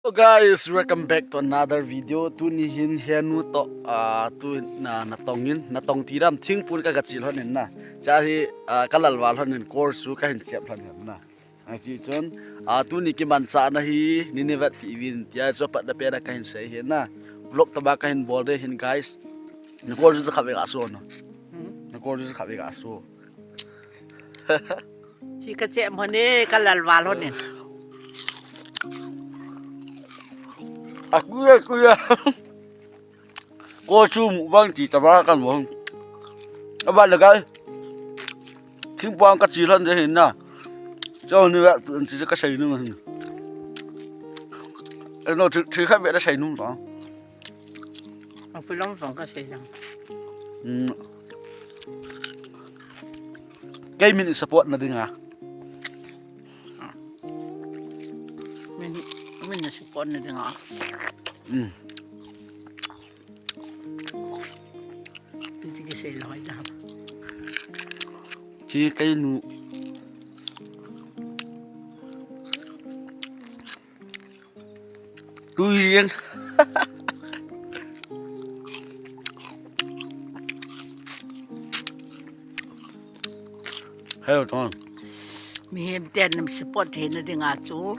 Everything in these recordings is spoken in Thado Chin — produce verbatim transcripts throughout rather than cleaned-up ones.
Hello guys, welcome back to another video. Tuni hin henu to, ah, tu na, natong in, natong tiram thingpun ka, ka chil hon in na. Cha hi, ah, ka lalval hon in, course chu ka hin chep hon in na. Ahi chun, ah, tuni kimanchahna hi, nini vetpi uvin tia chu patna pena ka hin sei hi na. Vlog tama ka hin bol de hin guys. Na course chu khatvei ga so na. Na course chu khatvei ga so. Chi ka chep hon e, ka lalval hon e. Akuya, akuya. Ko chu mukbang ti tama kan bol. Aba le guys. Thingpang ka chil hon de hin na. Cho ni va, chi ka sei nu. Eno, thi, thi khatvei da sei nu ta. A film fang ka sei lang. Hmm. Kei min support na dinga. Min, min na support na dinga. Hmm. Piti ki sei loi da. Chi kei nu. Tui jeng. Hello, Ton. Mihem ten nam support theina dinga chu.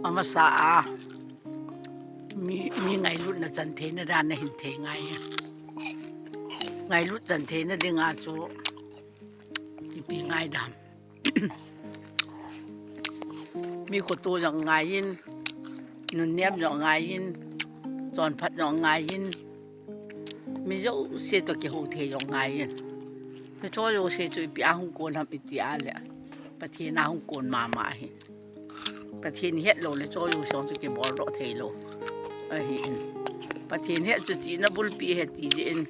Amasa a. Mi, mi ngailutna chan theina dan na hin thei ngai. Ngailut chan theina dinga chu. Ipi ngai dam. Mi khoto jong ngaiyin, nunnem jong ngaiyin, chonphat jong ngaiyin, mi jouse toh kihou thei jong ngaiyin. Hicho jouse chu ipi a hung kon ham iti a le, Pathen a hung kon mama ahi. Pathen het lou le cho jouse jong chu kibol doh thei lou. Ahi in. Pathen het chu chihna bulpi ahi ti jeh in,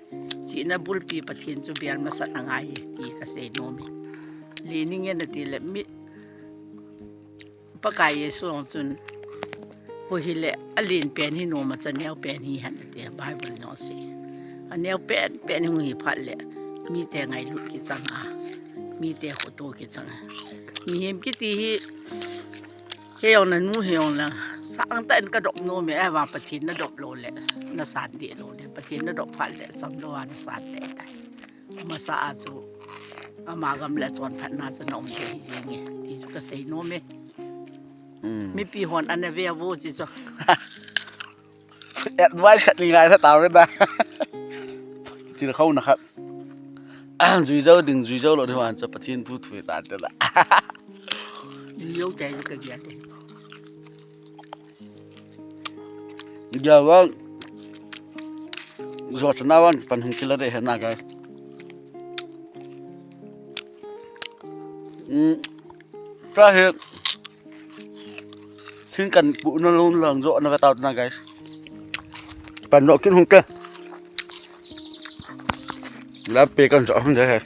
chihna bulpi Pathen chu bel masat angai ti ka sei nom e. Lening e nati le mi Pakai Jesu jong chun, ko hile alen pen hi nom a, cha neo pen hi hen ati Bible jong asei. Aneo pen pen hung hi phat le mite ngailut kichang a, mite khoto kichang a. Mihem kiti hi, kei jong nanu hi jong lang, sangtah in ka dop nom e, ahivang Pathen na dop lou le, na san deh lou le, Pathen na dop phat le, chamlou a na san deh tai. Masa a chu, ama gam le chonphatna chu na um deh hi jeng e, ti chu ka sei nom e. Hmm. Mipi hon ana ve vo chi chu. Advice khat ni ngai tha tau na. Ti khou na khat. Jui jou ding, jui jou lou ding vang chu Pathen thu thu ta te la. Jui jou te ka gel te. Gel vang. Jo chana vang pan hung kila de he na guys. Hmm. Ka he. Thing kan pu na lung lang jo na ka tau na guys. Pan no kin hung ke. Lam pe kan jo hung de he.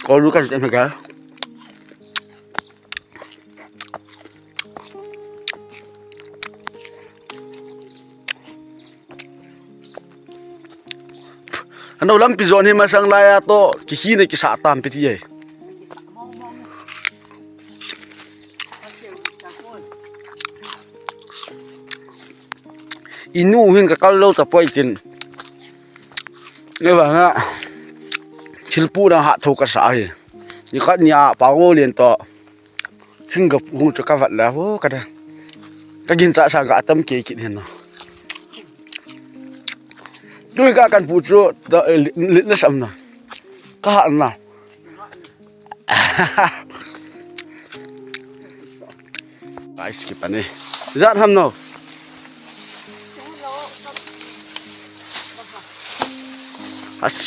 Ko lu kan jo na guys. Ano lampi jon hi masang laiya to, kihi ne kisa tampi ti e. Inu hin ka kal lou tapoi tin. Nge ba nga. Thilpu dang ha tho ka sa hi. Ni khat nia pa ngo lien to. Thing ka pu chu ka vat le, ho, ka da. Ka gin cha sa ka tam ke kit hin na. Tui ka kan pu chu, da, eh, li, li, li sam na. Ka ha na. Guys, ki pa ne. Jat ham no. As.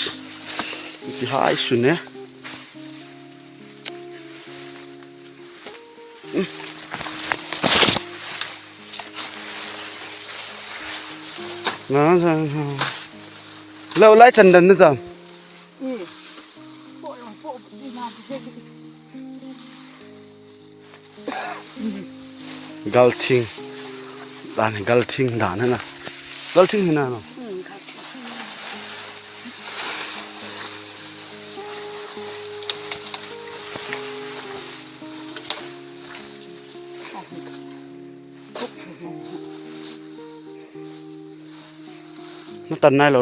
Ki hai su ne. Na, na, na. Lo lai chan dan na jam. Galthing. Dan galthing dan na. Galthing hi na no. Tan nai lo.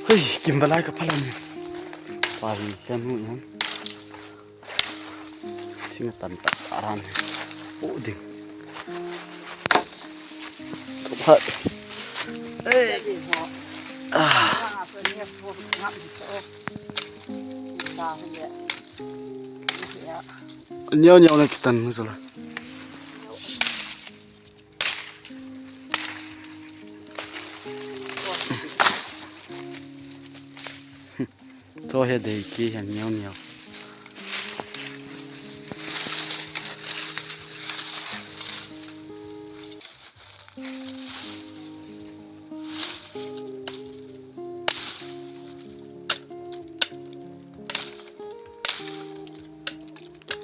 Hei, kim valai ka phalam. Pai, ka nu yan. Thing a tan ta aran. O ding. Phat. Ei. Ah. Neo neo na kitan na sala. Cho he dei ki he neo neo.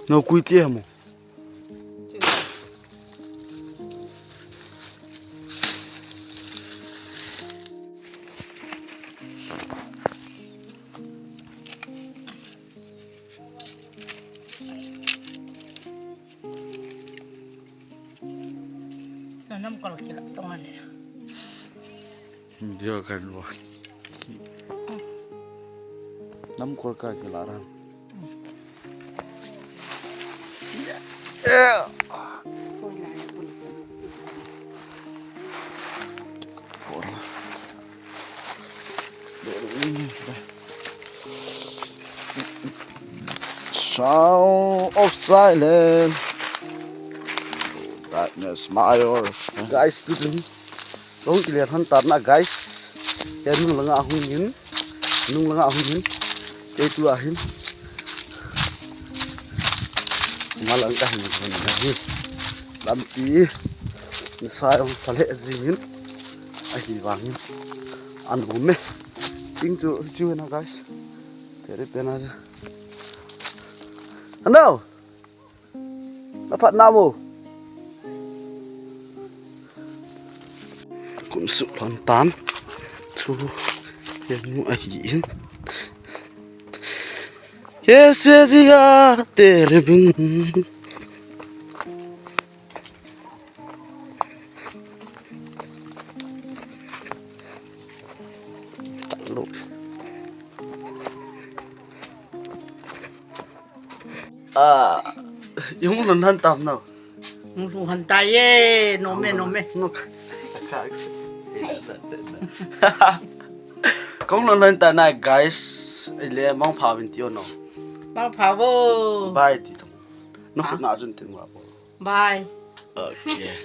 No kui ti he mo. Nanam kol kila tongan le. Dia kan wa. Nam kol ka kila ran. Sound of silence. Darkness, my ears. Guys, tu tu. Long kile han tar na, guys. Ya nung langa hung yin. Nung langa hung yin. Kei tu ahin. Malang ka hin hin hin. Lampi. Ni sa yong sale jingin. Ahi vangin. An ume. Ting chu chu na, guys. Tere pena. Ano? Na phat na mo. Kum su lon tan. Chu. Yanu ahi in. Kese jiga tere bing. Talo. Ah, yung lon han tam na. Hung lhung han ta ye, nom e, nom e. Kong lon lon ta na, guys. Ile mang pha vin ti o no. Mang pha vo. Bye ti to. No khut na jun tin wa vo. Bye. Okay.